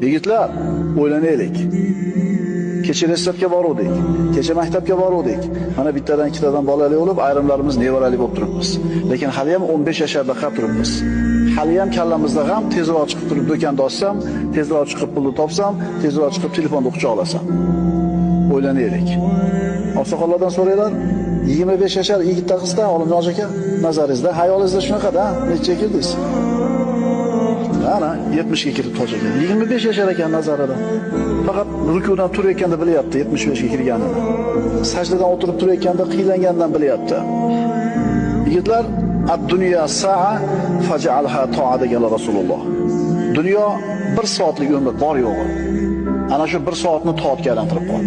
Yigitlar, o'ylanaylik. Kecha restoranga boruvdik, kecha maktabga boruvdik. Mana bittadan ikkitadan bolali bo'lib, ayrimlarimiz nevarali bo'lib turibmiz. Lekin hali ham 15 yasharda qolib turibmiz. Hali ham kallamizda g'am, tezroq chiqib turib do'konda ochsam, tezroq chiqib pulni topsam, tezroq chiqib telefonni quchoqlasam. O'ylanaylik. Oqsoqollardan so'ranglar, 25 yashar yigitda qizda Olimjon aka nazaringizda, hayolingizda shunaqa-da, necha kirdingiz? Ana 70 ga kirib tosh ekan. 25 yashar ekan nazarida. Faqat rukudan turayotganda bilyapti 75 ga kirganini. Sajdadan o'tirib turayotganda qiylangandan bilyapti. Yigitlar, ad-dunyo sa'a faj'alha ta'a deganlar Rasululloh. Dunyo bir soatlik umr bor yo'g'i. Ana shu bir soatni toatga aylantirib qo'y.